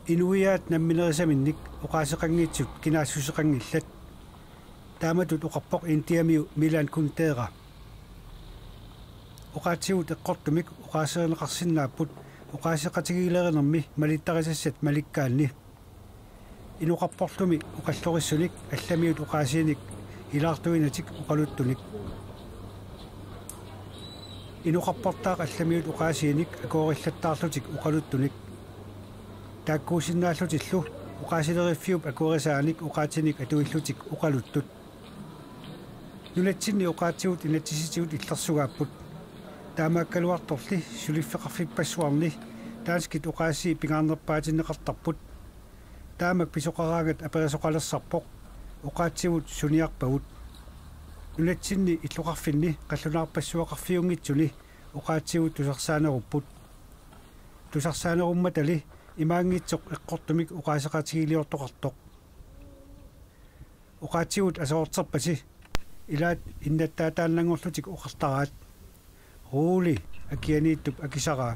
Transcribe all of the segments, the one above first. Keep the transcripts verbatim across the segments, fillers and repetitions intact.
Inuiaat namminerisaminnik oqaaseqanngitsut kinaassuseqanngillat. Taamatut oqarpoq Indiamiu Milan Kundera. Oqaatsigut eqqortumik oqaaserineqarsinnaapput oqaaseqatigiilerinermi malittarisassat malikkaanni. Inoqarporlumi oqallorissunik allamiut oqaasiinik ilaartuinatik oqaluttunik. Inoqarportaaq allamiut oqaasiinik akuerillattaarlutik oqaluttunik. Taakkuusinnaallutillu oqaasileriffiup akuerisaanik oqaatsinik atuillutik oqaluttut. Nunatsinni oqaatsigut inatsisitigut illersugaapput. Taamaakkaluartorli suliffeqarfippassuarni danskit oqaasii pingaarnerpaatinneqartarput. Taamak pisoqaraangat aperisoqalersarpoq: Oqaatsigut suniarpagut? Nunatsinni illoqarfinni qallunaarpassuaqarfiunngitsuni oqaatsigut tusarsaanerupput. Tusarsaanerummatali imaanngitsoq eqqortumik oqaaseqatigiiliortoqartoq. Oqaatsigut aserorterpasi, ilaat innattaataannanngorlutik oqartaraat: Ruuli, akianiittup akisaraa.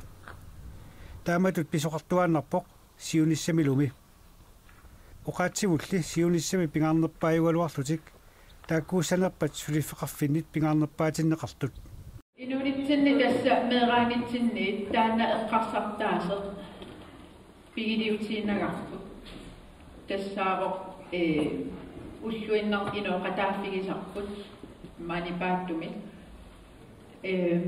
Taamatut pisoqartuaannarpoq siunissamilumi. Oqaatsigulli siunissami pingaarnerpaajugaluarlutik taakkuussanerpat suliffeqarfinnit pingaarnerpaatinneqartut. Inuunitsinni tassa meeraanitsinniit taanna eqqarsartaaseq pigiliutiinnagarput. Tassaavoq, ee, ulluinnarni inooqataaffigisarput maani paattumik. Ee,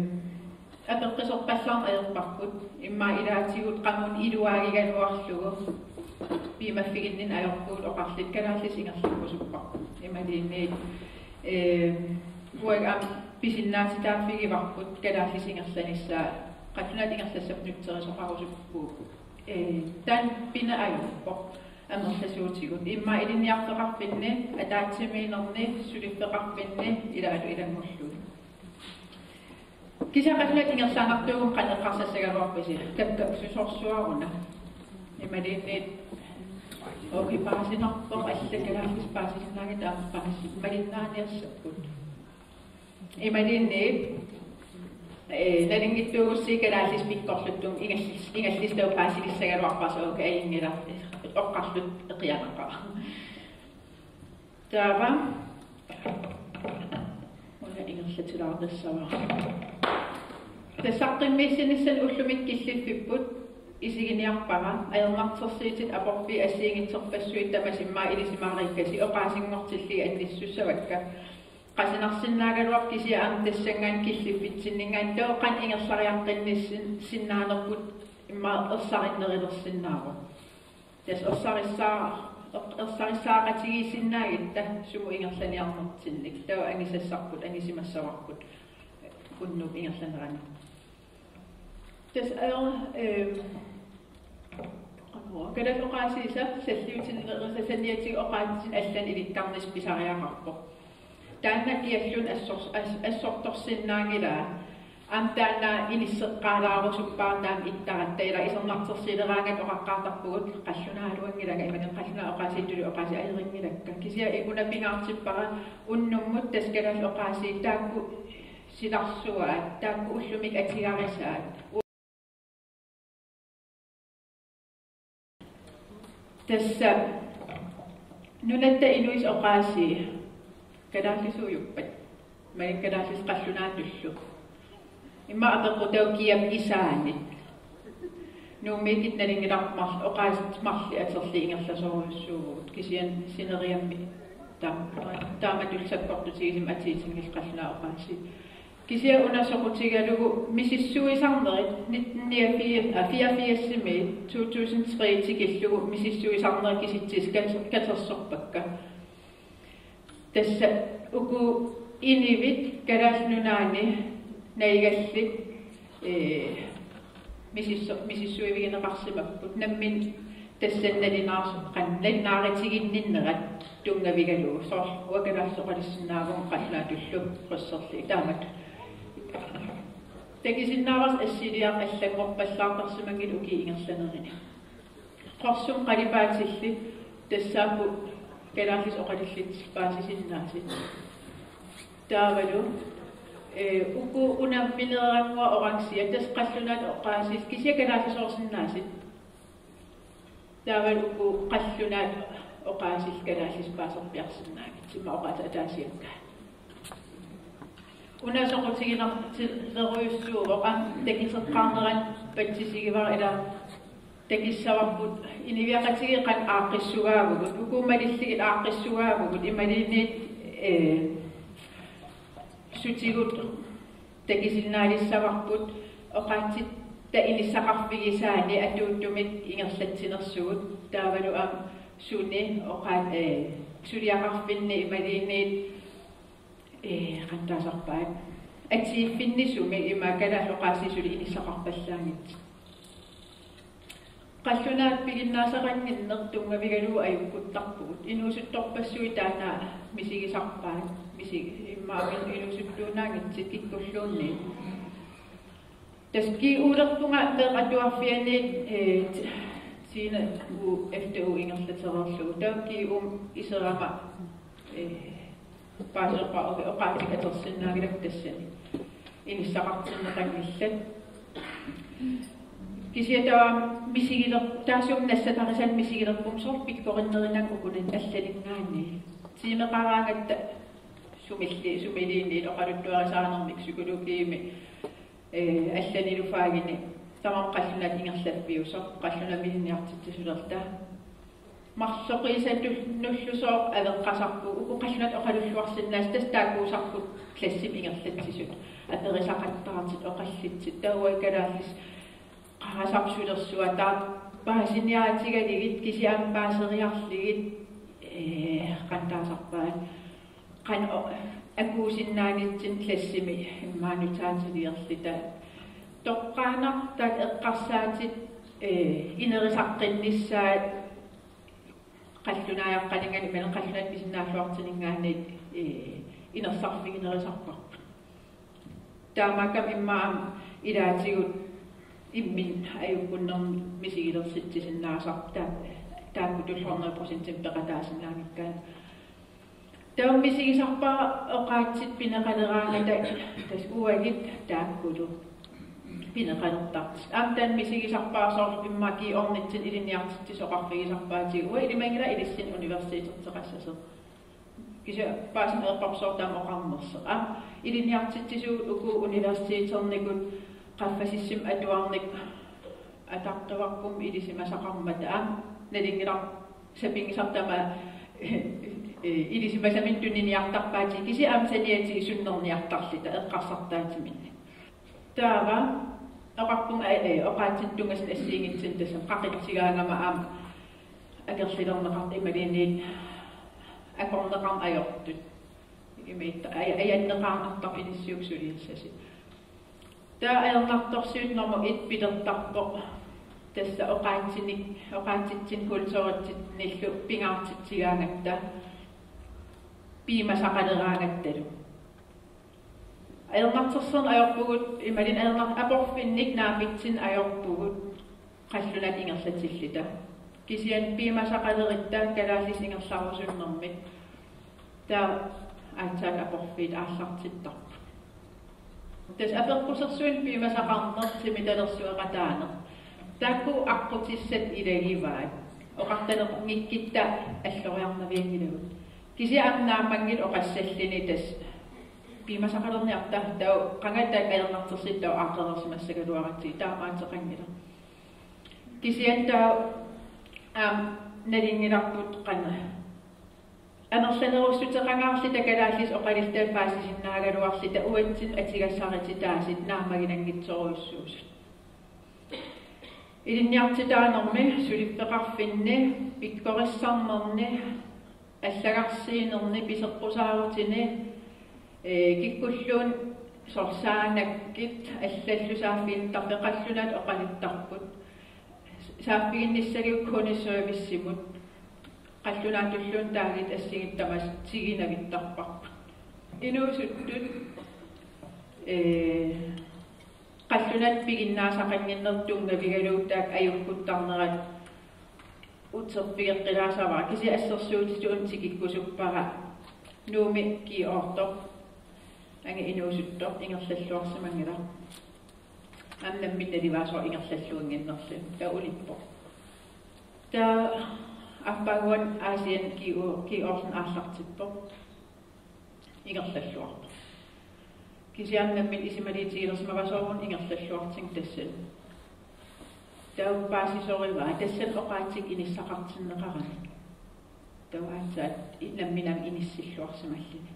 apeqquserpallarneq ajorparput, immaqa ilaatigut qamuuna iluaagigaluarlugu piumaffiginninneq ajorpugut oqarluta kalaallisut ingerlakkusupparput. Imaluunniit, ee, uagut aamma pisinnaatitaaffigivarput kalaallisut ingerlanissaat, qallunaatut ingerlassapput nutserisoqarusuppugut. Ee, taanna pineq ajorpoq amerlasuutigut. Immaqa ilinniarfeqarfinni, ataatsimiinnerni, suliffeqarfinni, ilaalu ilanngullugit. Kisianni qallunaatut ingerlaannartuugummik qanoq eqqarsassagaluarpisi, takkakkususorsuaruna? Imaluunniit, okay, paasinarpoq, alla kalaallisut paasisinnaanngitsut aamma paasi-, malinnaaniassapput. Imaluunniit, ee, nalunngitsuugussigit kalaallisut pikkorluttut ingallis-, ingallissutaa paasilissagaluarpara, okay, ajunngilaq, oqarluta eqianaqaaq. Taava una ingerlatilaartassavara. Tassa saqqummiussinissamut ullumikkut killiffipput isiginiarpara, ajornartorsiutit aporfiit assigiinngitsorpassuit tamassi immaqa ilisimaariikkasi oqaasinngortillugit annissussavakka. Qasunarsinnaagaluarpoq kisianni aamma tassanngaanniit killiffitsinninngaanniit taava qanoq ingerlariaqqinnissinn-, sinnaanerput immaqa ersarinnerulersinnaavoq. Tassa ersarissaa-, er-, ersarissaaqatigiissinnaagatta sumut ingerlaniarnertinnik. Taava angisassarput, angisimassavarput unnuup ingerlanerani. Tassa ajor-, ehm, qanoq, kalaallit oqaasiisa salliutinneqarnissaq saniatigut oqaatsinik allanik ilikkarnissaq pisariaqarpoq. Taanna kialluunniit assor-, as-, assortorsinnaanngilaa. Aamma taanna inisseqqaalaarusuppara taama ittaratta, ila isornartorsiuleraangatta oqaqqaartarpugut qallunaaruanngilanga, imaluunniit qallunaat oqaasii tuluit oqaasii ajorinngilakka. Kisianni una pingaartippara unnummut tassa kalaallit oqaasii taakku silarsuaat, taakku ullumikkut atugarisaat. Tassa nunatta inuisa oqaasii kalaallisuujuppat, imaluunniit kalaallisut qallunaatullu. Immaqa apeqqutaavoq kiap isaanit. Nuummiikkut nalunngilarput marl-, oqaaseq marluk atorlugit ingerlasorujussuuvugut. Kisianni sineriammi taam-, taamatullu sakkortutigisumik atuutinngillat qallunaat oqaasii. Kisianni una soqutigalugu misissuisarnerit nitten niogfirs, aa, fireogfirsimiit to tusind tre tikillugu misissuisarnerit kisitsisit kat-, katersorpakka. Tassa uku inuit Kalaallit Nunaanni nalugallit, ee, misisso-, misissuivigineqarsimapput. Nammineq tassani nalunaarsoq qanoq nalunaarutiginninnerat tunngavigalugu, soorlu uanga kalaallisut oqalussinnaagama qallunaatullu qusserlugit taamatut. Takusinnaavarsi assiliaq allanngorpallaartarsimanngilaq ukiup ingerlanerani. Qorsumik qalipaatillit tassaapput kalaallisut oqalullutik paasisinnaasut. Taavalu, ee, uku unammineerannguaq orangea, tassa qallunaat oqaasiillu kisianni kalaallisoorsinnaasut. Taavalu uku qallunaat oqaatsit kalaallisut paaserpiarsinnaanngitsut, immaqa oqaatsit ataasiakkaat. Una soqutiginartilerujussuuvoq, aamma takiseqqaarnerat patsisigivara, ila takissavarput inuiaqatigiit qanoq aaqqissugaavugut, uku malilligit aaqqissugaavugut, imaluunniit, ee, sutigut takusinnaalissavarput oqaatsitta inissaqarfigisaanni atuuttumik ingerlatsinersugut, taavalu aamma suni oqaat-, ee, suliaqarfinni imaluunniit, ee, qanoq taasarpaat, atuiffinni sumi, ima kalaallit oqaasii suli inissaqarpallaanngitsut. Qallunaat piginnaasaqannginneq tunngavigalugu ajukkuttarpugut. Inuusuttorpassuit taanna misigisarpaat, misigi-, immaqa inuusuttuunnaanngitsut kikkulluunniit. Tassa G U-lerpunga meeqqat atuarfianni, ee, t-, Siina U F D U ingerlatereerlugu. Taava G U iserama, ee, paaseqqa oqi-, oqaatsit atorsinnaanngilakka tassani inissaqartinneqanngillat. Kisianni taava misigiler-, taassuma nassatarisani misigilerpunga soorlu pikkorinnerunanga ukunani allaninngaanniit. Tiimeqaraangatta sumilli-, sumiluunniit oqaluttuarisaanermik psykologiimi, ee, allanilu fagini tamarmik qallunaat ingerlaffiusoq, qallunaamik ilinniartitsisulerluta. Marloqiusaannullusooq aveqqasarpugut, uku qallunaat oqalulluarsinnaasut, tassa taakkuusarput klassimi ingerlatsisut. Aperisaqattaartut, oqallittut, taava kalaallisut qarasarsulersuaq, taava paasiniaatigalugit, kisianni paaseriarlugit, ee, qanoq taasarpaat, qanoq akuusinnaanitsinni klassimi immaqa nutaatiliorluta. Toqqaannartumik eqqarsaatit, ee, inerisaqqinnissai qallunaajaqqaninngaanniit, imaluunniit qallunaatut pisinnaalluartuninngaanniit, ee, inersarfiginerusarparput. Taamaakkami immaqa aamma ilaatigut imminut ajukkunnermik misigilersitsisinnaasarput, taa-, taakku tulluarnerit procentimik peqataasinnaanngikkaanni. Taava misigisarpara oqaatsit pineqaleraangata, tassa uagut taakkulu pineqalertartut. Aamma taanna misigisarpara soorlu immaqa G U-rnitsinni ilinniartitsisoqarfigisarpaatigut, uagut ilimanngilaq ilissinnut universiteterteqassasoq. Kisianni paasineq ajorparput soorlu taama oqarnersoq. Aamma ilinniartitsisugut uku universiteternikut qaffasissumik atuarneq ataqqivarpummi ilisimasaqarmata, aamma nalunngilarput sapinngisartut tamaasa, ee, ilisimasaminnut tuniniartarpaatigit, kisianni aamma saniatigut sunnerniartarluta eqqarsartaatiminnik. Taava oqarpunga, ee, oqaatsinik tunngasunut assigiinngitsunik tassami qaqitsigaangama aamma akerlilerneqartut imaluunniit akorneqarneq ajortut. Imaattoq aj-, ajanneqaannartarpoq inissiuk suliassasi. Taava ajornartorsiut nummer et pilertarpoq tassa oqaatsinik, oqaatsitsinnut kulturitsinnullu pingaartitsigaangatta piumasaqaleraangattalu. Ajornartorsiorneq ajorpugut, imaluunniit ajornar-, aporfinnik naammassineq ajorpugut qallunaatut ingerlatilluta. Kisianni piumasaqalerutta kalaallisut ingerlarusunnermik taava aatsaat aporfiit aallartittarput. Tassa apeqqusersuineq piumasaqarneq, timitalersueqataaneq. Taakku aqqutissat ilagivaat. Oqartaleqanngikkutta alloriarnavianngilagut. Kisianni aamma naammanngilaq oqassalluni tassa piumasaqalerniarta, taava qanga taakku ajornartorsiut taava aaqqereersimassagaluaratsigit, taamaattoqanngilaq. Kisianni taava aamma nalunngilarput qanoq amerlanerussuteqangaarluta kalaallisut oqaluttuanik paasisinnaagaluarluta uatsinnut atugassarititaasut naammaginanngitsorujussuusut. Ilinniartitaanermi, suliffeqarfinni, pikkorissarnerni, allagarsiinerni, piseqqusaarutini, ee, kikkulluunniit soorlu saanakkut allallu saaffiginnittarfiit qallunaatut oqaluttarput. Saaffiginnissagigut kundeservicemut, qallunaatulluunniit taaguutit assigiinngitsut tamaasa tigunavittarparput. Inuusuttut, ee, qallunaatut piginnaasaqannginneq tunngavigalugu taakku ajukkuttarnerat uterfigeqqilaassavara, kisianni assersuutitut tikikkusuppara Nuummi G U-rtoq, angut inuusuttoq, ingerlalluarsimanngilaq. Aamma nammineq naluara soorlu ingerlalluannginnerluni, taava ulippoq. Taava aappaaguani Aasianni G O, G O-rluni aallartippoq. Ingerlalluarpoq. Kisianni nammineq isumaliutigilersimavaa soorunami ingerlalluartigu tassani. Taava paasisorivaa tassani oqaatsit inissaqartinneqaramik. Taava aatsaat i-, nammineq inissilluarsimalluni.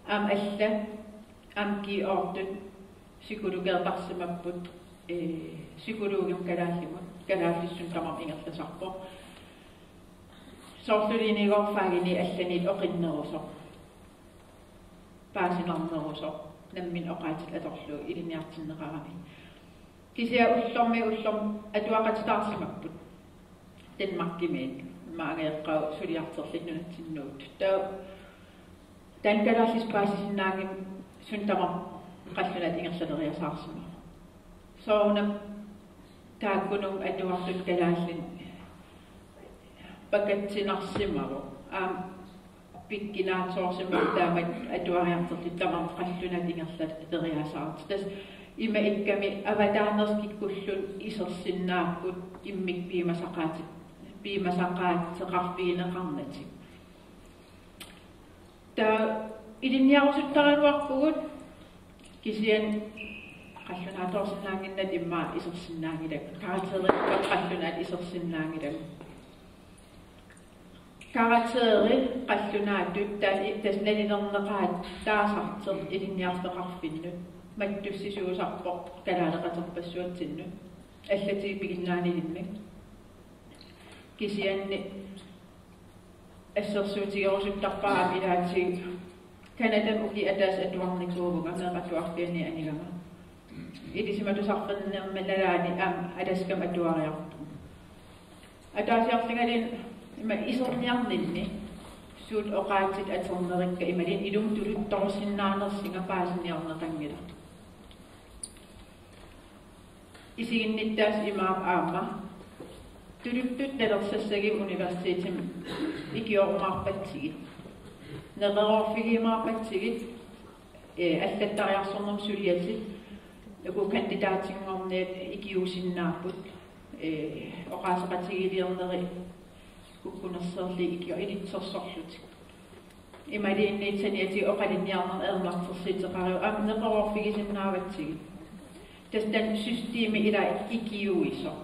Aamma alla, aamma G O-rtut psykologertarsimapput, ee, psykologimut kalaallimut, kalaallisut tamarmik ingerlasarpoq. Soorlu Lene-gooq fagini allaniit oqinnerusoq. Paasinarnerusoq, nammineq oqaatsit atorlugu ilinniartinneqaramik. Kisianni ullormiit ullormut atuaqatitaarsimapput. Danmarkimiit, maangajaqqaaq suliartorluni nunatsinni Nuup. Taava taanna kalaallisut paasisinnaanngimmat suut tamarmik qallunaatut ingerlaleriasaarsimavoq. Soorunami taakkununnga atuartut kalaallit pakatsinarsimavoq. Aamma pikkinaatsoorsimavoq taama atuariartorlutik tamarmik qallunaatut ingerlaleriasaartut. Tassa ima ikkami avataaneersut kikkulluunniit isersinnaapput immikkut piumasaqaati-, piumasaqaateqarfigineqarnatik. Taava ilinniarusuttaraluarpugut kisianni qallunaatoorsinnaannginnatta immaqa isersinnaanngilagut. Karakterit qallunaatut isersinnaanngilagut. Karakteri qallunaatut taanna i-, tassa nalilerneqaat taasartoq ilinniartitaqarfinnut. Mattussisuusarpoq kalaaleqaterpassuatsinnut. Allatigit piginnaanilimmik. Kisianni assersuutigerusuttarpara ilaatigut Canadami ukiup ataaseq atuarnikuuvunga meeqqat atuarfianni anigama. Ilisimatusarfimmi nalaani aamma Alaskami atuariarpunga. Ataasiarlungaluunniit ima iserniarninni suut oqaatsit atornerikka imaluunniit ilumut tuluttoorsinnaanersunga paasiniarneqanngilaq. Isiginnittaasut imaappoq aamma. Tuluttut nalersassagummik universitetimi ikiorumaarpatsigit. Neqeroorfigiumaarpatsigit, ee, allattariarsornermut suliatit, uku kandidaatinngorniat ikiuussinnaapput, ee, oqaaseqatigiilliornerit kukkunersiorlugit ikio-, ilitsersorlutik. Imaluunniit saniatigut oqalinniarnerni ajornartorsiuteqaruit aamma neqeroorfigisinnaavatsigit. Tassa taanna systemi ila ikiuisoq.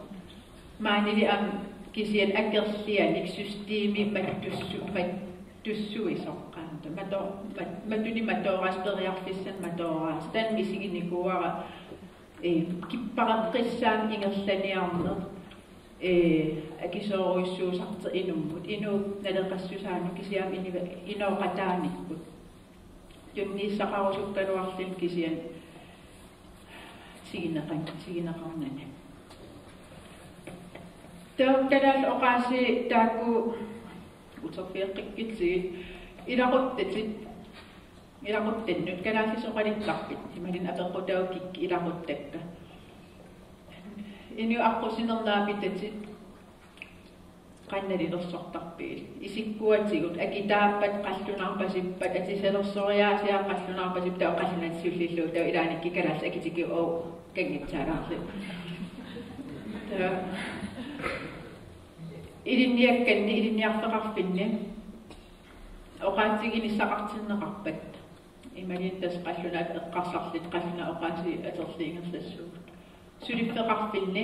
Maanili aamma kisianni akerlianik systemi mattussu-, mattussuisoq qaanta. Mato-, mat-, matunik matooraasut periarfissanik matooraasut. Taanna misiginikuuara, ee, kippareqqissaamik ingerlaniarneq, ee, akisoorujussuusartoq inummut, inuup naleqassusaanut kisianni iniva-, inooqataanikkut. Tunniussaqarusukkaluarluni kisianni tiguneqan-, tiguneqarnani. Taava kalaallit oqaasii taakku uterfigeqqikkutsigit ilaquttatit, ilaquttannut kalaallisut oqaluttarpit, imaluunniit apeqqutaavoq kikkut ilaquttakka. Inuit aqqusinerit naapitatit qanoq nalilersortarpigit? Isikkuatigut akitaappat qallunaarpasippat, atisalersoraasiaq qallunaarpasippat, taava qallunaatut siulliullugu, taava ilaannikkut kalaallisut akitikkut oo kanngitsaalaarlugit. Taava ilinniakkanni, ilinniarfeqarfinni oqaatsit inissaqartinneqarpat? Imaluunniit tassa qallunaat eqqarsarlutik qallunaat oqaasii atorlugit ingerlassuugut. Suliffeqarfinni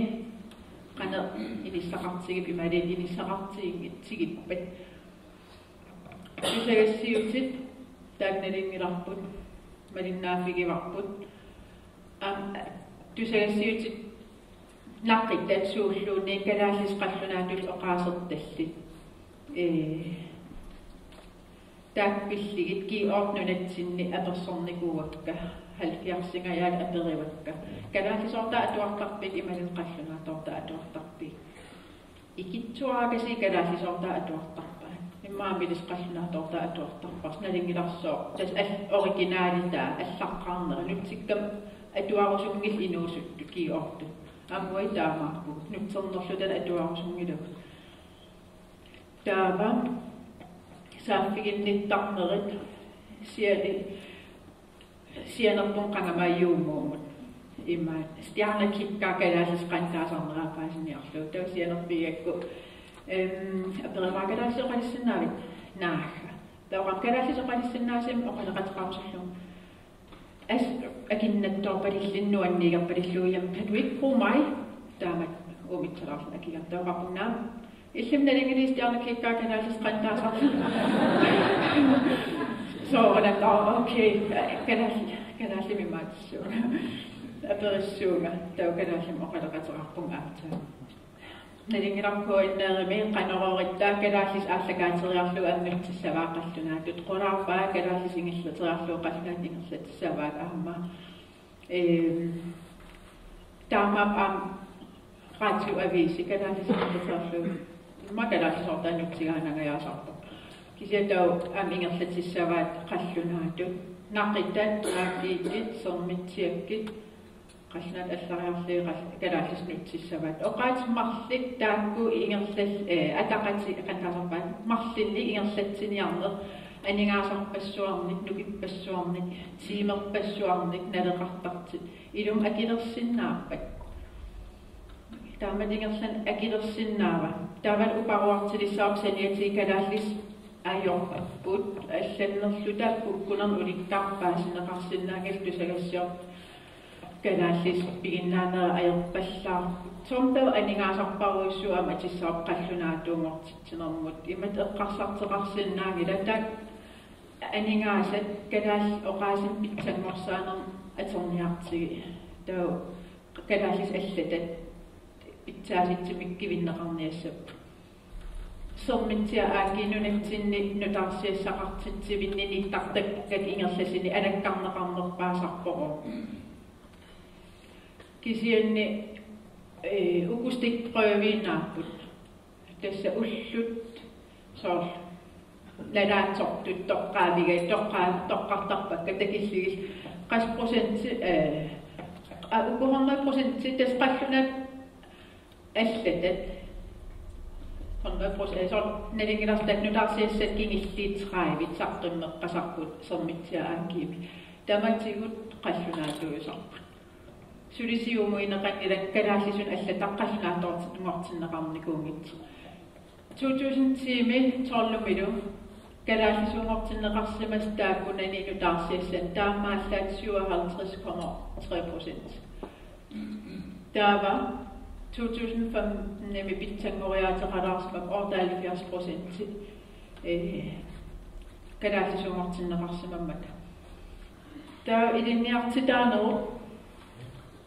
qanoq inissaqartigippit imaluunniit inissaqartigippit? Tusagassiuutit taanna nalunngilarput, malinnaaffigivarput. Aamma tusagassiuutit naqqitat suulluunniit kalaallisut qallunaatut oqaasertallit. Ee, taakku pillugit G O-rtut nunatsinni apersornikuuakka, halvfjerdsingajaat aperivakka: Kalaallisoortaa atuartarpiuk imaluunniit qallunaatoortaa atuartarpiuk? Ikittuarakasiit kalaallisoortaa atuartarpaat. Immaqa milis qallunaatoortaa atuartarparsi, nalunngilarsi sooq. Tassa al-, originalitaa, allaqqaarnera, nutsikkamik atuarusunngillat inuusuttut G O-rtut. Aamma uagut taamaappugut, nutsernerluta atuarusunngilagut. Taava saaffiginnittarnerit sia-, sianerpunga qanga majuumuumut. Ima stjernekigga kalaallisut qanoq taasarneraa paasiniarlugu. Taava sianerpigigakku Ehm, aperivaat kalaallisut oqalussinnaavit? Naagga. Taava oqarpoq kalaallisut oqalussinnaasumik oqaloqateqarusullugu. As-, akinnattoorpalillugu nuanniigerpalillugu, jamen, kan du ikke bruge mig? Taamatut uumitserarluni akigar. Taava oqarpunga aamma: Illimmi nalinginnaasumik Arne Kikka kalaallisut qanoq taasarpa? Soorunami, okay, kalaal-, kalaallimik imaattussuunga. Aperissuunga, taava kalaallimik oqaloqateqarpunga aatsaat. Nalunngilara KNR-imi Qanorooq-itta kalaallisut aallakaateriarlugu annertussavaat qallunaatut. Qulaarpaa kalaallisut ingerlateriarlugu qallunaatut ingerlatsissavaat aamma. Ehm, taamaappoq aamma radioavisi kalaallisut ingerlateriarlugu. Immaqa kalaallisoortaanut tigaanangajaasarpoq. Kisianni taava aamma ingerlatsissavaat qallunaatut. Naqitat, aakkiittut, Sermitsiakkut, qallunaatut allariarlugit qal-, kalaallisut nutsissavaat. Oqaatsit marluk taakku ingerlal-, eh, ataqatigiit qanoq taasarpaat, marlunnik ingerlatsiniarneq, aningaasarpassuarnik, nukippassuarnik, tiimerpassuarnik naleqartartut. Ilumut akilersinnaappat? Taamatut ingerlaannaq akilersinnaava? Taavalu uparuartilissavarput saniatigut kalaallisut ajorput, allannerluta kukkunermut ulikkaarput, paasinneqarsinnaanngilaq, tusagassiortut kalaallisut piginnaanerat ajorpallaarput. Soorunami taava aningaasarparujussuuvoq aamma atussavarput qallunaatuunngortitsinermut. Imatut eqqarsarteqarsinnaanngilaq, taakku aningaasat kalaallit oqaasinik pitsanngorsaanermut atorniartigit. Taava kalaallisut allatat pitsaasutsimik kivinneqarniassapput. Sermitsiaq aakkiinut nunatsinni nutaarsiassaqartitsivinni nittartakkakka ingerlasunik alakkarneqarnerpaasarpoq. Kisianni, eh, uku stikprøvit naapput. Tassa ullut soorlu nalaatsortut toqqaavigai, toqqa-, toqqartarpakka takillugit qassit procenti, eh, a-, uku hundrede procenti, tassa qallunaat allatat. Hundrede procent, eh, soorlu nalunngilarsi taakku nutaarsiassat kingulliit tredive saqqummeqqasarput Sermitsiaq aakkiimi. Tamatigut qallunaatuusarput. Suli siumuineqanngilaq, kalaallisunut allataq qallunaatoortinneqarnikuunngitsoq. To tusind ti-mi tolv-imilu kalaallisuunngortinneqarsimasut taakkunani nutaarsiassani taamaallaat syvoghalvtreds komma tre procent. Taava to tusind femten-imi pitsanngoriaateqalaarsimapput otteoghalvfjerds procent, eh, kalaallisuunngortinneqarsimammata. Taava ilinniartitaanerup,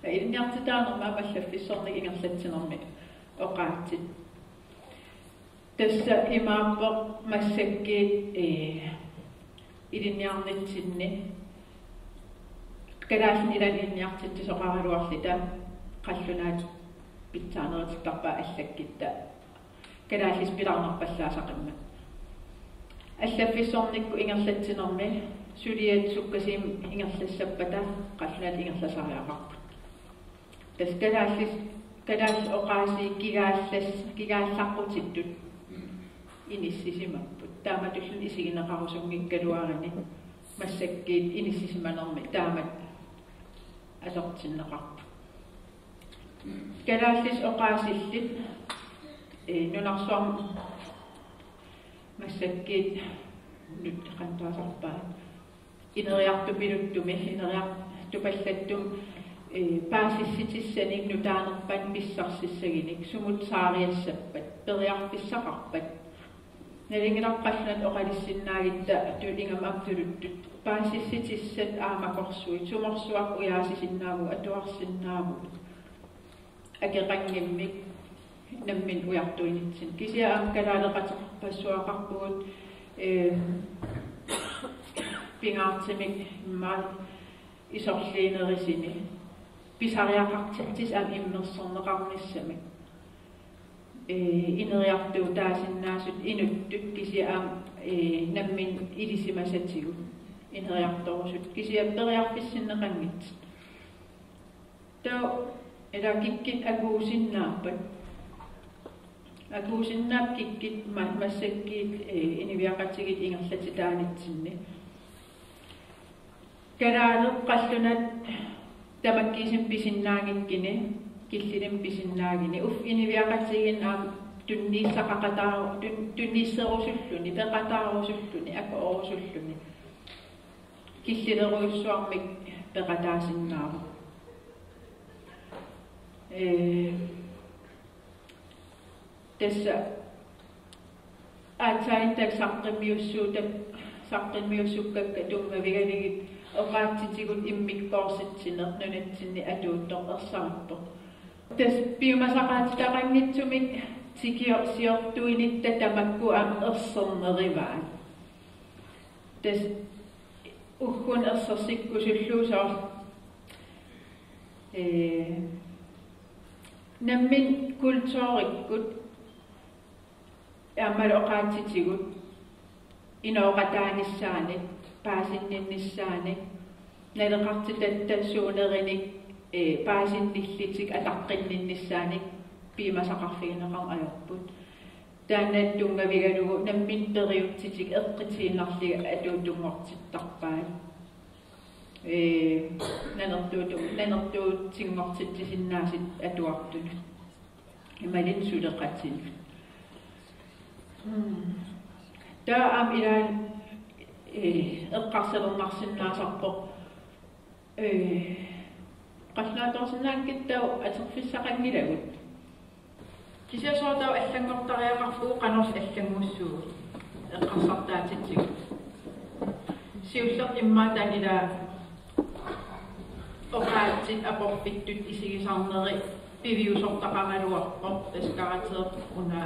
ilinniartitaanermi aamma allaffissornikkut ingerlatsinermi oqaatsit. Tassa imaappoq massakkut, eh, ilinniarnitsinni kalaallinik ilaanni ilinniartitsisoqaraluarluta qallunaatut pitsaanerutittarpaat allakkutta kalaallisut pilaarnerpallaasaqimmat. Allaffissornikkut ingerlatsinermi suliat sukkasuumik ingerlassappata qallunaatut ingerlasariaqarput. Tassa kalaallis-, kalaallit oqaasii kigaallas-, kigaallaqqutittut inissisimapput. Taamatulluunniit isigineqarusunngikkaluarluni massakkut inissisimanermi taamatut atortinneqarput. Kalaallisut oqaasillit, eh, nunarsuarmi massakkut nut-, qanoq taasarpaat, ineriartupiluttumi, ineriartupallattumi, eh, paasissutissanik nutaanerpanik pissarsissagunik sumut saariassappat periarfissaqarpat? Nalunngilarput qallunaatut oqalussinnaagutta tu-, ingammik aamma tuluttut paasissutissat aamma akorsuit, sumorsuaq ujaasisinnaavugut, atuarsinnaavugut akeqanngimmik nammineq ujartuinitsinni. Kisianni aamma kalaaleqateqarpassuaqarpugut, eh, pingaartumik immaqa isorliunerusuni pisariaqartitsisut aamma immersorneqarnissamik. Eh, ineriartuutaasinnaasut inuttut kisianni aamma, eh, nammineq ilisimasatigut ineriartorusut kisianni periarfissinneqanngitsut. Taava ila kikkut akuusinnaappat? Akuusinnaapput kikkut ma-, massakkut, eh, inuiaqatigiit ingerlatitaanitsinni. Kalaaleq qallunaat tamakkiisumik pisinnaanngikkuni, killilermik pisinnaaguni, uffa inuiaqatigiinni aamma tunniussaqaqataa-, tun-, tunniusserusulluni, peqataarusulluni, akuerusulluni. Killilerujussuarmik peqataasinnaavoq. Ee, tassa aatsaat taakku saqqummiussuutat, saqqummiussukkakka tunngavigalugit oqaatsitigut immikkoortitsineq nunatsinni atuuttoq ersarippoq. Tassa piumasaqaatitaqanngitsumik tikiorsiortuinitta tamakku aamma erserneruvaat. Tassa ugguuna ersersikkusullugu soorlu, ee, nammineq kulturikkut aammalu oqaatsitigut inooqataanissaannik, paasinninnissaanik, naleqartitatta suunerinik, ee, paasinnillutik ataqqinninnissaanik piumasaqarfigineqarneq ajorput. Taanna tunngavigalugu nammineq periutsitik eqqutiinnarlugit atuutunngortittarpaat. Ee, nanertuutu-, nanertuutinngortitsisinnaasut atuartunut. Imaluunniit suleqatinut. Hmm. Taava aamma ilaanni, ee, eqqarsalernarsinnaasarpoq. Ee, qallunaatoorsinnaanngikkatta atorfissaqanngilagut. Kisianni soorlu taava allanngortariaqarpugut qanorlu allanngussuugut eqqarsartaatitsigut. Siulleq immaqa taanna ila oqaatsit aporfittut isigisarneri piviusortaqaraluarpoq, tassa karakterit una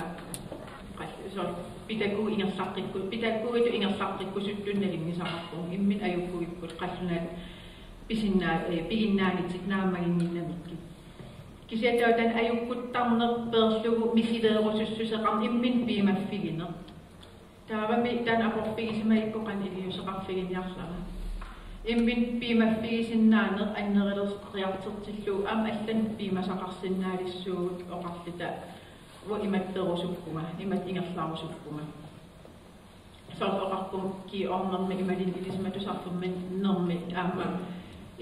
qall-, soorlu pædagogit ingerlaqqikku-, pædagogitut ingerlaqqikkusuttunut nalunngisaqarpugut, imminut ajukkugipput qallunaat pisinnaa-, ee, piginnaanngitsut naammaginnginnamikkit. Kisianni taava taanna ajukkuttarneq peerlugu misileerusussuseqarneq imminut piumaffigineq. Taavami taanna aporfigisimagukku qanoq iliuuseqarfiginiarlara. Imminut piumaffigisinnaaneq anneruleriartortillugu aamma allanut piumasaqarsinnaalissuugut oqarluta uanga imattorusukkunga, imatut ingerlarusukkunga. Soorlu oqarpunga kiornermi imaluunniit ilisimatusarfimminnermi aamma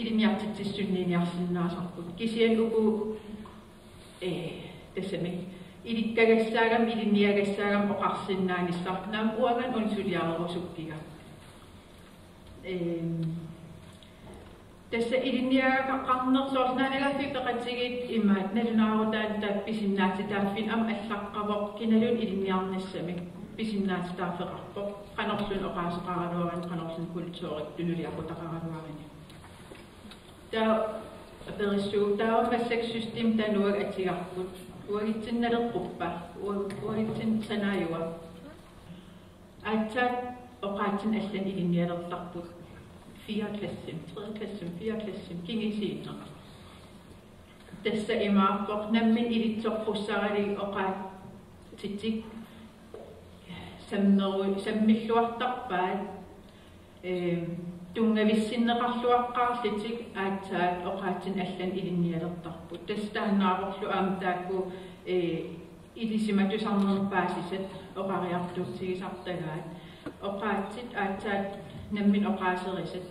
ilinniartitsissunniiniarsinnaasarput. Kisianni uku, ee, tassami ilikkagassaagamik, ilinniagassaagami oqarsinnaanissaq naamik uangaana una suliarerusukkiga. Ehm, tassa ilinniagaqarneq soorlu Naanagaaffik Peqatigiit imaat nalunaarutaanni taava pisinnaatitaaffinni aamma allaqqavoq kinaluunniit ilinniarnissamik pisinnaatitaaffeqarpoq. Qanorluunniit oqaaseqaraluaruni, qanorluunniit kulturikkut tunuliaqutaqaraluaruni. Taava aperissuugut taava massakkut systemit tanuagut atugarput. Uagutsinnaleqquppa, uag-, uagutsinnut sanaajua. Aatsaat oqaatsinik allanut ilinnialertarput. Fjerde klassimi, tredje klassimi, fjerde klassimi, kingusissuuneq. Tassa imaappoq nammineq ilitsoqqussaralugit oqaatsitik sammeru-, sammilluartarpaat, ee, tunngavissinneqarluaqqaarlutik aatsaat oqaatsinik allanut ilinnialertarput. Tassa taannaavorlu aamma taakku, ee, ilisimatusarnermut paasisat oqariartuutigisartagaat. Oqaatsit aatsaat nammineq oqaaserisat,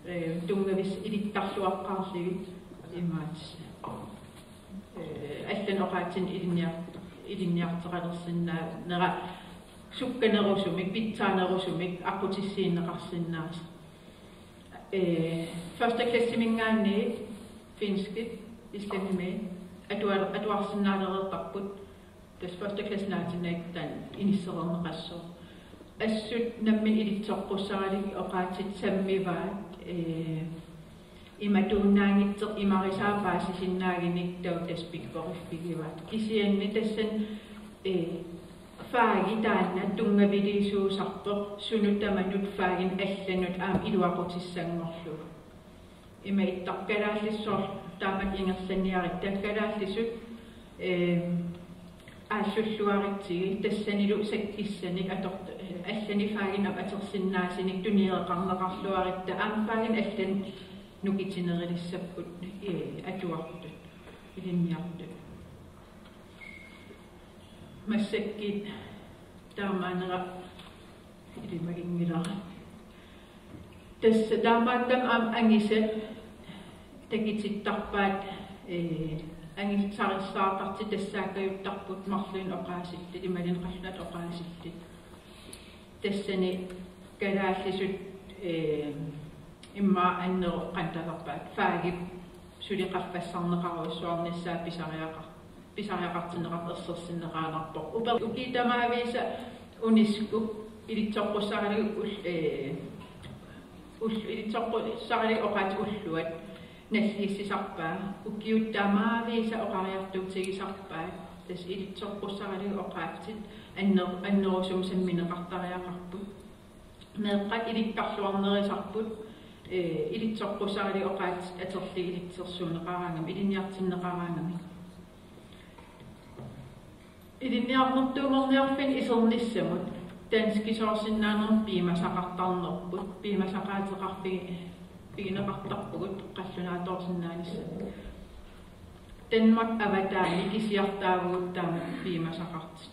ee, tunngavissoq ilittarluaqqaarlugit imaat. Ee, allanut oqaatsinik ilinniar-, ilinniartoqalersinnaanera sukkanerusumik, pitsaanerusumik aqqutissiuunneqarsinnaasoq. Ee, første klassiminngaanniit finskit, islandimiit, atua-, atuarsinnaalereerparput. Tassa første klasse naatinnagu taanna inissereerneqassaaq. Assut nammineq ilitsoqqussaralugit oqaatsit sammivaat, ee, imatuunnaanngitsoq imarisaa paasisinnaagunik taava tassa pikkoriffigivaat. Kisianni tassani, ee, fagi taanna tunngaviliisuusarpoq sunut tamanut faginik allanut aamma iluaqutissanngorlugu. Ima ittoq kalaallisut soorlu taamatut ingerlanniarutta kalaallisut, ee, aallulluaritsigit tassanilu sakkissanik atort-, ee, allanik faginik aamma atorsinnaasunik tuniereqarneqarluarutta aamma faginik allanut nukittunerulissapput, ee, atuartut, ilinniartut. Massakkut taamaanera ilimaginngilara. Tassa taamaattumik aamma angisat takutittarpaat, ee, angisarissaartartut tassaakkajuttarput marluinnaq oqaasillit, imaluunniit qallunaatut oqaasillit. Tassani kalaallisut, ee, immaqa anneru qantalerpaat, fagip suli qaffassarneqarujussuarnissaa pisariaqar-, pisariaqartinneqartoq ersersinneqaannarpoq. Uper-, ukiut tamaavisa uniskup ilitsoqqussaralugu ul-, ee, ul-, ilitsoqqussaralugu oqaatsit ulluat nalliussisarpaat, ukiut tamaavisa oqariartuutigisarpaat, tassa ilitsoqqussaralugu oqaatsit anner-, annerusumik sammineqartariaqarput. Meeqqat ilikkarluarnerisarput, ee, ilitsoqqussaralugu oqaatsit atorlugit ilitsersuunneqaraangamik, ilinniartinneqaraangamik. Ilinniarnertuunngorniarfinni isernissamut danskisoorsinnaanermut piumasaqartarnerput, piumasaqaateqarfigi-, pigineqartarpugut qallunaatoorsinnaanissamut. Danmark avataani kisiartaavugut taama piumasaqartut.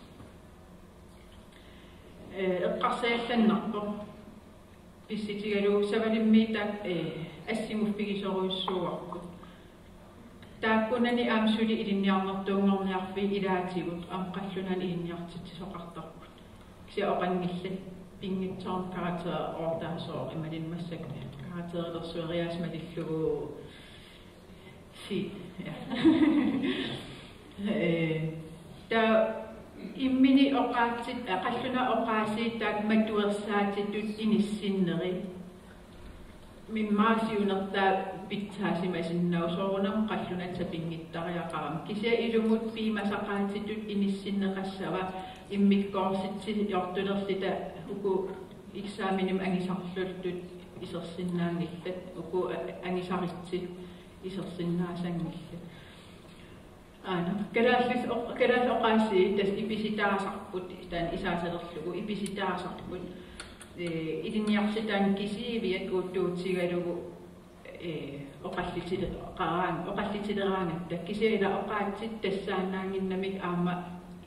Ee, eqqarsaallannarpoq. Pissutigalugu Savalimmiit taakku, ee, assimuffigisorujussuuarput. Taakkunani aamma suli ilinniarnertuunngorniarfiit ilaatigut aamma qallunaanut ilinniartitsisoqartarput. Kisianni oqanngillat, pinngitsoornak karakter oortaasoq imaluunniit massakkut karakterilersueriaaseq malillugu. Si-, ja. Ee, taava imminut oqaatsit, aa, qallunaat oqaasii taakku matuersaatitut inissinneri. Immaqa siunertaa pitsaasimasinnaavoq, soorunami qallunaatut sapinngittariaqarami. Kisianni ilumut piumasaqaatitut inissinneqassava immikkoortitsiortulerluta, uku eksamenimut angisarluttut isersinnaanngillat, uku a-, angisaritsi isersinnaasanngillat. Aana, kalaallis-, oq-, kalaallit oqaasii tassa ipisitaasarput, taanna isaasalerlugu ipisitaasarput. Ee, ilinniartitaaneq kisiviat uuttuutigalugu, ee, oqallitile-, qaraan-, oqallitileraangatta, kisianni ila oqaatsit tassaannaannginnamik aamma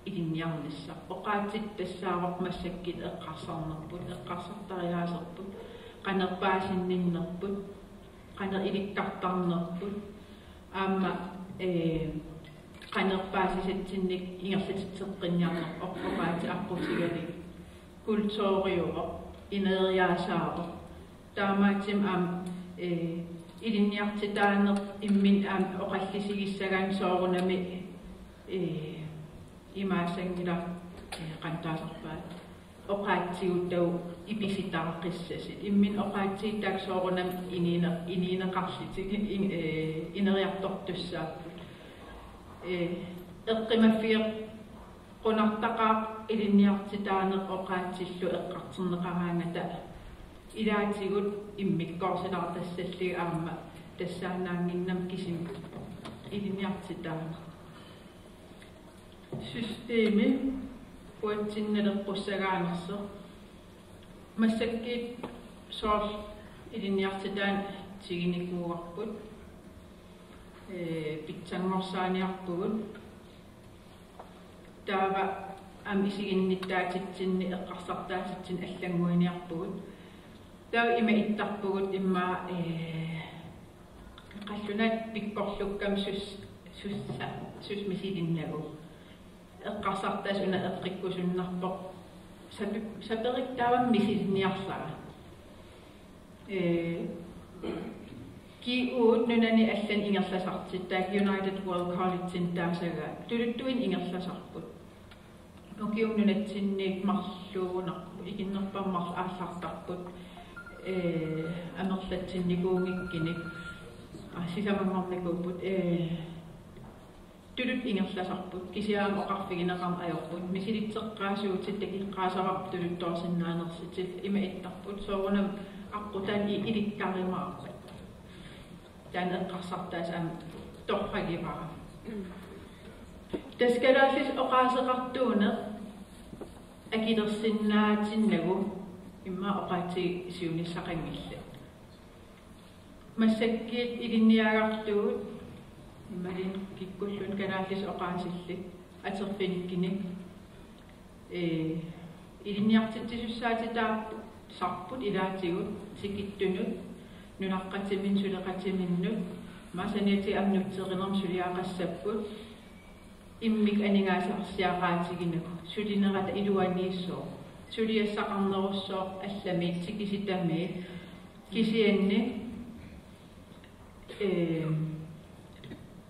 ilinniarnissaq. Oqaatsit tassaavoq massakkut eqqarsarnerput, eqqarsartariaaserput, qanoq paasinninnerput, qanoq ilikkartarnerput, aamma, ee, qanoq paasisatsinnik ingerlatitseqqinniarnerput, oq-, oqaatsit aqqutigalugit. Kulturiuvoq, ineriaasaavoq. Taamaattumik aamma, ee, ilinniartitaaneq imminut aamma oqallisigissagaanni soorunami, ee, imaassanngilaq, ee, qanoq taasarpaat. Oqaatsigut taakku ipisitaaqqissasoq. Imminut oqaatsit taakku soorunami inuune-, inuuneqarlutik, in-, ee, ineriartortussaapput. Ee, eqqumaffigeqqunartaqaaq ilinniartitaaneq oqaatsillu eqqartorneqaraangata, ilaatigut immikkoorsilaartassallugit aamma tassaannaannginnamik kisimi ilinniartitaaneq. Systemi uatsinnut naleqqussagaanersoq. Massakkut soorlu ilinniartitaaneq tigunikuuarput. Ee, pitsanngorsaaniarpugut. Taava aamma isiginnittaatitsinni eqqarsartaatitsinni allannguiniarpugut. Taava ima ittarpugut immaqa, ee, qallunaat pikkorlukkamik sus-, sussa-, suut misilinnagu. Eqqarsartaaseq una eqqukkusunnarpoq. Sapi-, saperuk taava misilinniarlara. Ee, G U-t nunani allani ingerlasartut, taakku United World College-inik taasagaat, tuluttuinnaq ingerlasarput. Ukiumut nunatsinniit marluugunarput, ikinnerpaamik marluk aallartarput, ee, amerlatsinnikuunngikkunik, aa, sisamanngornikuupput, ee, tuluttut ingerlasarput, kisianni aamma oqarfigineqarneq ajorput, misilitseqqaasuutit takoqqaasavarput tuluttoorsinnaanersutit, ima ittarput, soorunami aqqutaani i-, ilikkarumaarpat. Taanna eqqarsartaaseq aamma torragivara. Tassa kalaallisut oqaaseqartuuneq akilersinnaatinnagu immaqa oqaatsit siunissaqanngillat. Massakkut ilinniagartugut, imaluunniit kikkulluunniit kalaallisut oqaasillit atorfinikkunik, ee, ilinniartitsisussaatitaasarput ilaatigut tikittunut, nunaqqatiminnut, suleqatiminnut, Aamma saniatigut aamma nutserinermi suliaqassapput immikkut aningaasarsiaqaatiginagu sulinerata iluaniissooq, suliassaqarnerussooq allamiit tikisitamiit, kisianni ee,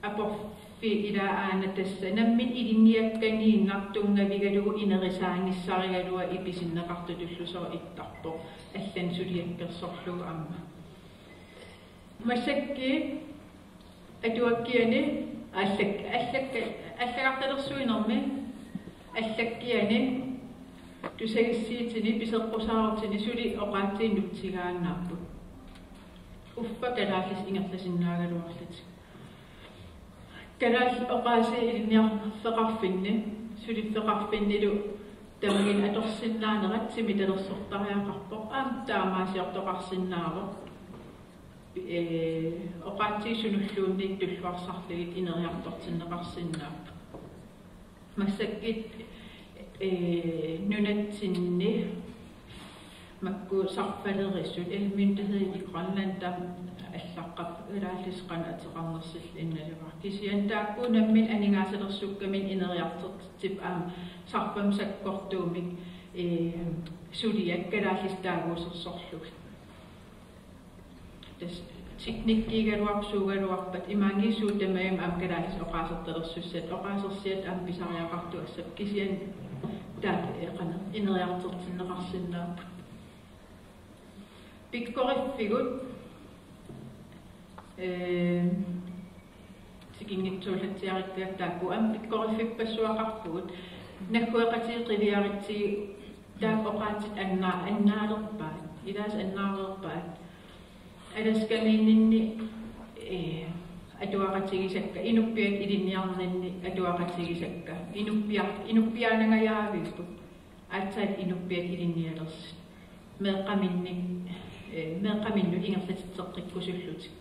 aporfiit ilaa aana tassa nammineq ilinniakkaniinnaq tunngavigalugu inerisaanissarigalugu pisinneqartutullu sooq ittarpoq, allanik suliakkersorlugu aamma. Massakkut atuakkiani allak-, allak-, allagartalersuinermi allakkiani tusagissiitini piseqqusaarutini suli oqaatsinik nutsigaannaapput. Uffa kalaallisut ingerlasinnaagaluarlutik. Kalaallit oqaasii ilinniarfeqarfinni, suliffeqarfinnilu tamanit atorsinnaanerat timitalersortariaqarpoq, aamma taamaasiortoqarsinnaavoq. Ee, oqaatsit sunulluunniit tulluarsarlugit ineriartortinneqarsinnaapput. Massakkut, ee, nunatsinni makku sarfalerisut, ee, myndighed i Grønland, taama allaqqavoq, kalaallisut qanoq ateqarnersullu innalivara. Kisianni taakku nammineq aningaasalersukkaminnik ineriartortitsipput aamma sarfamik sakkortuumik, ee, suliat kalaallisut taaguusersorlugit. Tassa teknikkiugaluarpat suugaluarpat imaanngitsoq tamarmik aamma kalaallisut oqaasertalersussat, oqaasersiat aamma pisariaqartuassappat, kisianni taakku, ee, qanoq ineriartortinneqarsinnaapput. Pikkoriffigut, ee, tikinngitsoorlatsiarikkagut taakku aamma pikkoriffipassuaqarpugut. Naggueqatigiit qiviaritsigit taakku oqaatsit annaa-, annaalerpaat, ilaasa annaalerpaat. Alaskamiinninni, ee, atuaqatigisakka, inuppiat ilinniarninni atuaqatigisakka, inuppia-, inuppiaanangajaavipput. Aatsaat inuppiat ilinnialersut. Meeqqaminnik, ee, meeqqaminnut ingerlatitseqqikkusullutik.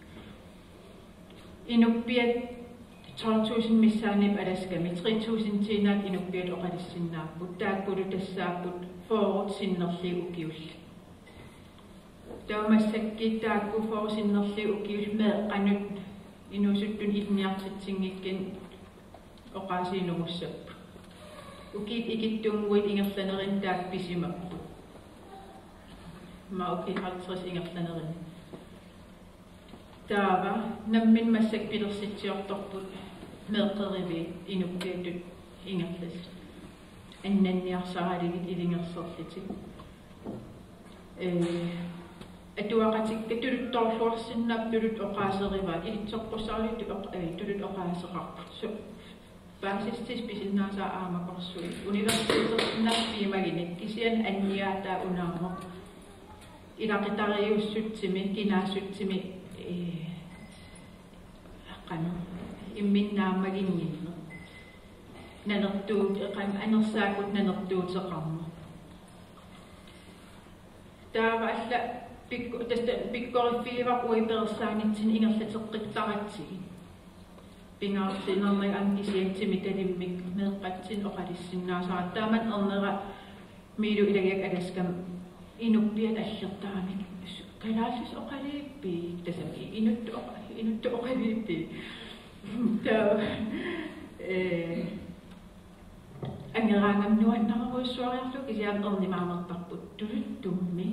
Inuppiat tolv tusind missaanniipput Alaskami, tre tusindiinnaat inuppiat oqalissinnaapput. Taakkulu tassaapput fyrre sinnerlugit ukiullit. Taava massakkut taakku fyrre sinnerlugit ukiullit meeqqanut inuusuttunut ilinniartitsinngikkannut oqaasiinerussapput. Ukiut ikittunnguit ingerlanerini taakku pisimapput. Aamma ukiut halvtreds ingerlanerini. Taava nammineq massakkut pilersitsiortorput meeqqeriviit inuppiattut ingerlasut. Annanniarsaralugit ilungersorlutik. Ee, atuaqatikka tuluttoorluarsinnaapput, tuluttut oqaaserivaat, ilitsoqqussaralugit oq-, ee, tuluttut oqaaseqarput. Su-, paasissutissat pisinnaasaat aamma korsuit. Universitetersinnaapput imaluunniit, kisianni anniaataa una aamma. Ilaqutariiussutsimi, kinaassutsimi, ee, qanoq, imminut naammaginnginneq. Nanertuut-, qanoq, anersaakkut nanertuuteqarneq. Taava alla pikku-, tassa pikkoriffigivarput uagut pereersaanitsinni ingerlateqqittaratsigit. Pingaartinniarneq aamma kisianni timitalimmik meeqqatsinnik oqalussinnaasarput. Taamani ernera Miilu ilagiak Alaskami inuppiat allertaramik kalaallisut oqaluupput, tassami inuttut oqa-, inuttut oqaluupput. Taava, ee, angeraangama nuannarerujussuariarlugu kisianni ernimaamertarput tuluttummi.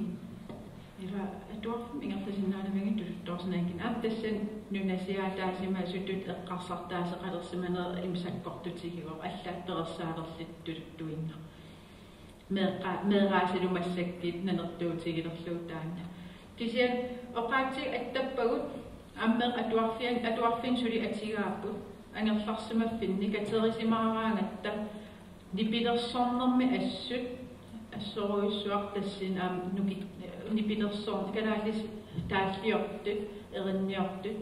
Ila atuarfimmi ingerlasinnaanavianngilaq tuluttoorsinnaanngikkunik. Aamma tassani nunasiaataasimasutut eqqarsartaaseqalersimaneq ima sakkortutigivoq, allaat pereersaalerlutik tuluttuinnaq. Meeqqa-, meeraasalu massakkut nanertuutigilerlugu taanna. Kisianni oqaatsit attappagut aamma atuarfian-, atuarfinnut suli atugaapput, angerlarsimaffinni katerisimaaraangatta nipilersornermi assut, assorujussuaq tassani aamma nuki-, nipilersorneq, kalaallisut taalliortut, erinniortut,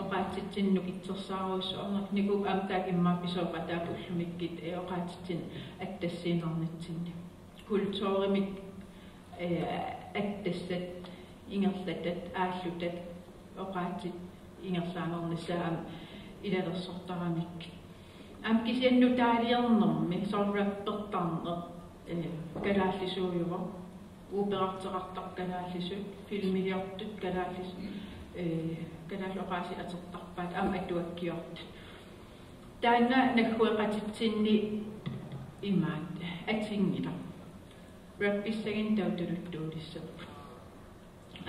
oqaatsitsinnut nukittorsaarujussuarneq, nikuupput aamma taakku immaqa pisooqataat ullumikkut, ee, oqaatsitsinnut attassiinnarnitsinni. Kulturimik, ee, attassat, ingerlatat, aallutat, oqaatsit ingerlaannarnissaat aamma ilalersortaramikkit. Aamma kisianni nutaaliornermi, soorlu rappertarneq, ee, kalaallisuujuvoq, operarteqartarput kalaallisut, filmiliortut kalaallisut, ee, Kalaallit oqaasii atortarpaat aamma atuakkiortut. Taanna naggueqatitsinni imaat atinngila. Rappissaginnaq tautuluttuulissapput.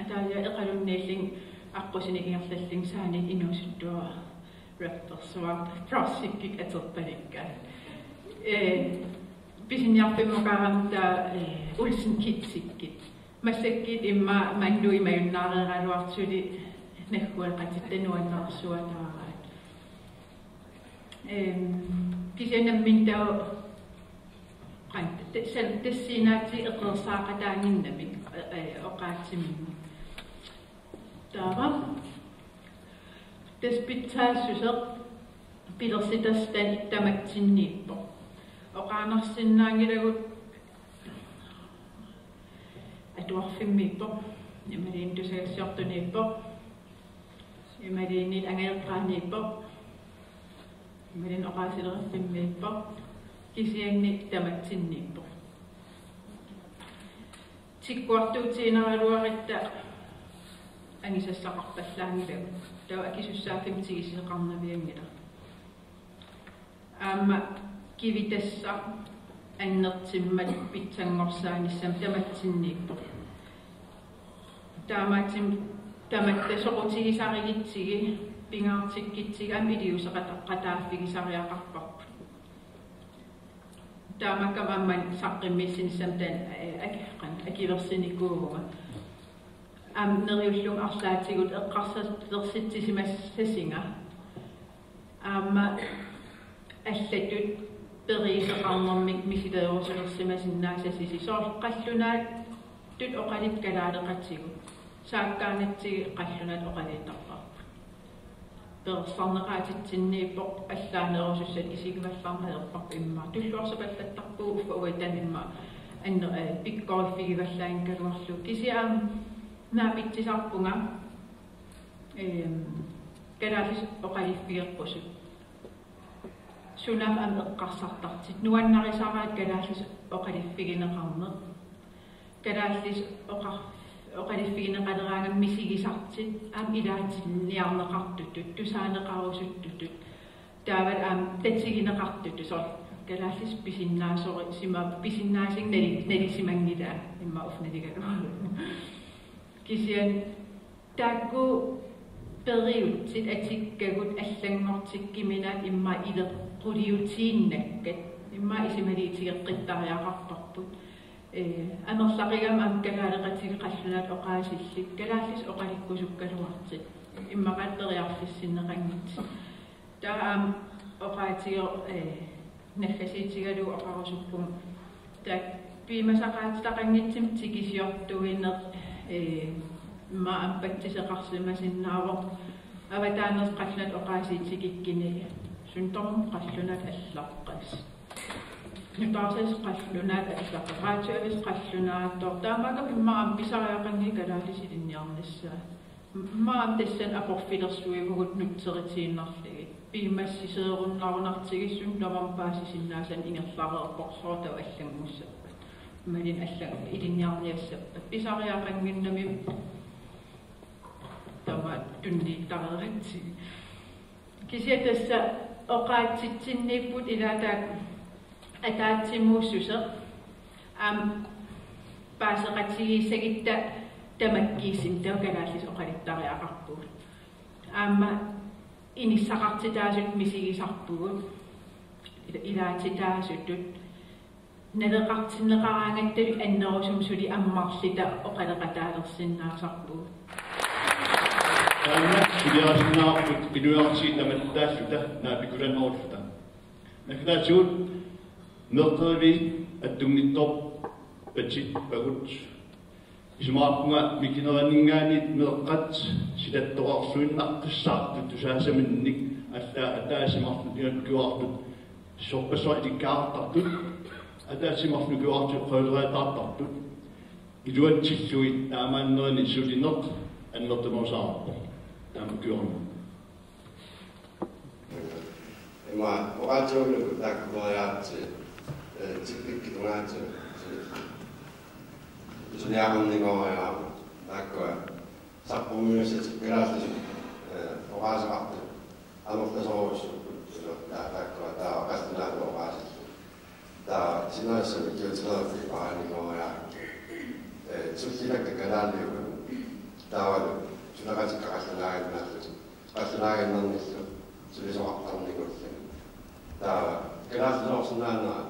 Ataaliaq eqalunniillunga aqqusineq ingerlallunga saaniit inuusuttuara rappersuaq Frossikik atorpalikkaa. Ee, pisiniarfimmukaarami taava, ee, Olsen Kidsikkut. Massakkut immaqa Mannui majunnaareeraluartut suli naggueqatitta nuannersuataaraat. Ehm, kisianni nammineq taava qan-, te-, san-, tassaatigullu eqeersaaqataannginnamik, ee, oqaatsiminnut. Taava tassa pitsaassuseq pilersitassat tamatsinniippoq. Oqaannarsinnaanngilagut atuarfimmiippoq, imaluunniit tusagassiortuniippoq, imaluunniit angajoqqaaniippoq, imaluunniit oqaasileriffimmiippoq, kisianni tamatsinniippoq. Tikkuartuutiginaraluaratta angusassaqarpallaanngilagut. Taava akisussaaffimmik tigusisoqarnavianngilaq. Aamma kivitassaq annertuummat pitsanngorsaanissamut tamatsinniippoq. Taamaattumik tamatta soqutigisarigutsigit, pingaartikkutsigit aamma iliuuseqata-, qataaffigisariaqarparput. Taamaakkami aamma saqqummiussinissamut taanna, ee, ak-, qan-, akuersinikuuvunga. Aamma neriullunga arlaatigut eqqarsalersussisimassasunga. Aamma allatut periuseqarnermik misileerusulersimasinnaasasusi, soorlu qallunaattut oqaluttut kalaaleqatigut. Saakkaangatsigit qallunaatut oqaluuttarparput. Perorsarneqaatitsinniippoq, allaanerusussat isigivallarneq ajorparput immaqa. Tulluarsupallattarpugut uffa uattami immaqa anner-, ee, pikkoriffigivallaanngikkaluarlugu. Kisianni aamma naapitsisarpunga, ehm, kalaallisut oqaluffigeqqusut. Sunaaffa aamma eqqarsartartut. Nuannarisaraat kalaallisut oqaluffigineqarneq. Kalaallisut oqa-, oqaluffigineqaleraangamik misigisartut aamma ilaatinniarneqartutut, tusaaneqarusuttutut. Taavalu aamma tatigineqartutut, soorlu kalaallisut pisinnaasori-, sima-, pisinnaasunik nali-, nalisimanngilaa immaqa uffa naligaluaruit. Kisianni taakku periutsit atukkagut allanngortikkuminaat immaqa ileqquliutiinnakkat immaqa isumaliutigeqqittariaqarparput. Ee, amerlaqigami aamma kalaaleqatigut qallunaatut oqaasillit, kalaallisut oqalukkusukkaluartut. Immaqalu periarfissinneqanngitsut. Taava aamma oqaatigeq, ee, naggasiitigalugu oqarusuppunga. Taakku piumasaqaatitaqanngitsumik tikisiortuineq, ee, immaqa aamma patsiseqarsimasinnaavoq. Avataaneersut qallunaatut oqaasii tikikkuni, sundorm qallunaat allaqqas. Nutaarsiassaq qallunaat allaqqas. Radioavis qallunaattoq. Taamaakkami immaqa aamma pisariaqanngilaq kalaallisut ilinniarnissaat. Immaqa aamma tassani aporfilersuivugut nutserutiinnarlugit. Piumassiseerunnarunartigisut tamarmik paasisinnaasaannik ingerlareerpoq, soorlu taava allanngussappat. Imaluunniit allan-, ilinniarniassappat. Pisariaqannginnami tamaat tunniuttareeratsigit. Kisianni tassa oqaatsitsinniipput, ilaa taakku ataatsimuussuseq aamma paaseqatigiissagutta tamakkiisumik taava kalaallisut oqaluttariaqarpugut. Aamma inissaqartitaasutut misigisarpugut, ila-, ilaatitaasutut. Naleqartinneqaraangatta annerusumik suli ammarluta oqaloqataalersinnaasarpugut. Taanna suliarisinnaavarput inuiaqatigiit tamattaalluta naapikkulannerulluta. Naggataatigut meeqqeriviit attunngitsoorpatippagut. Isumaqarpunga mikineraninngaanniit meeqqat silattoqarsuinnaqqissaartut tusaasaminnik, allaat ataaseq marluk nukiuartut sorpassuit ilikkaartartut, ataaseq marluk nukiuartut oqaluleriataartartut, iluatsillugit taamaannerani sulineq annertunerusarpoq. Taama ukiornera. Ima oqaatigalugu taakku periaatsit, ee, tikkikkut tungaatigut. Suliaqarninngoriarama taakkua saqqummiussatik kalaallisut, ee, Oqaaseqartut amerlasoorujussuupput, ilaa, taakkua taava qallunaatut oqaasillutik. Taava sinerissami kiotilerpi paanikooriaakku. Eh, sullilakka kalaaliugalu. Taavalu suleqatikka qallunaaginnaallutik. Qallunaaginnarnillu sulisoqartarnikuulluni. Taava kalaallisoorsinnaanera,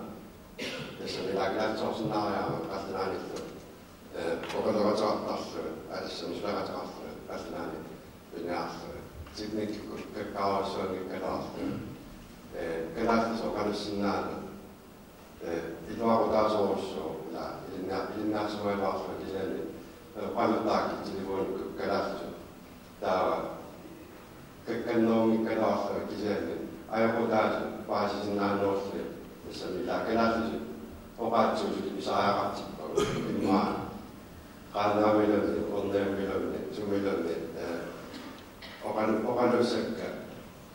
tassami ilaa kalaallisoorsinnaariarmat qallunaanillu, eh, oqaloqateqartarluni, atassami suleqateqarluni, qallunaanit piniarluni. Teknikkikkut kakkaarujussuanngikkaluarluni. Eh, kalaallisut oqalussinnaaneq, eh, iluaqutaasorujussuuvoq, ilaa, ilinnia-, ilinniarsimagaluarluni kisianni, eh, oqaluttartut telefonikkut kalaallisut. Taava kakkannerunngikkalaarluni kisianni ajoqutaasut paasisinnaanerulluni, tassami ilaa kalaallisut oqaatsuusut pisariaqartippagut immaqa qaannaamiluni, orniammiluni, sumiluunniit, eh, oqalu-, oqalussakka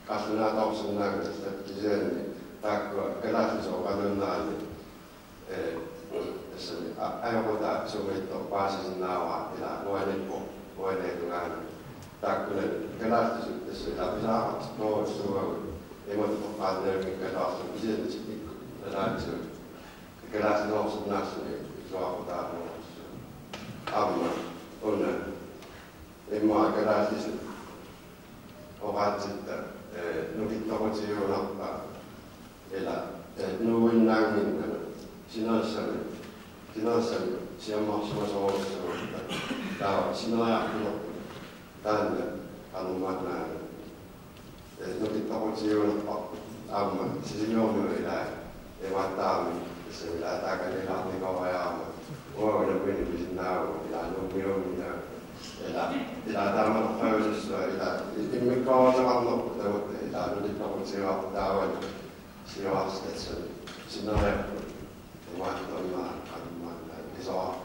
qallunaatoorsinnaanngillat kisianni taakkua kalaallisut oqaluunneranni, eh, tassami a-, ajoqutaat sumiittoq paasisinnaavara, ilaa, uaniippoq, uaniitungaani. Taakkunani kalaallisut tassa ilaa pisariaqartipparujussuuagut imatut oqaannerunngikkalaarluni kisianni teknikkut nalaatigut kalaallisoorsinnaalluni iluaqutaasorujussuuvoq. Aamma una immaqa kalaallisut oqaatsitta, eh, nukittoqutigiugunarpaa, ilaa, eh, nuuinnaannginnami sinerissami, sinerissami siammarsimasorujussuuvoq, taava sineriarfilerput taanna qanormaannaanngilaq. Eh, nukittoqutigiugunarparput aamma Sisimiormiut, ilaa, imaattarami, tassami ilaa taakaniilaarnikooriarama uagut nammineq pisinnaavugut, ilaa, Nuummiummita, ilaa, ilaa taamatorpassuaq, ilaa, i-, immikkoortoqarnerput tamatta, ilaa, nukittoqutigivarput taavani siuarsi tassami sineriarput imaattornera qanormaanna isoa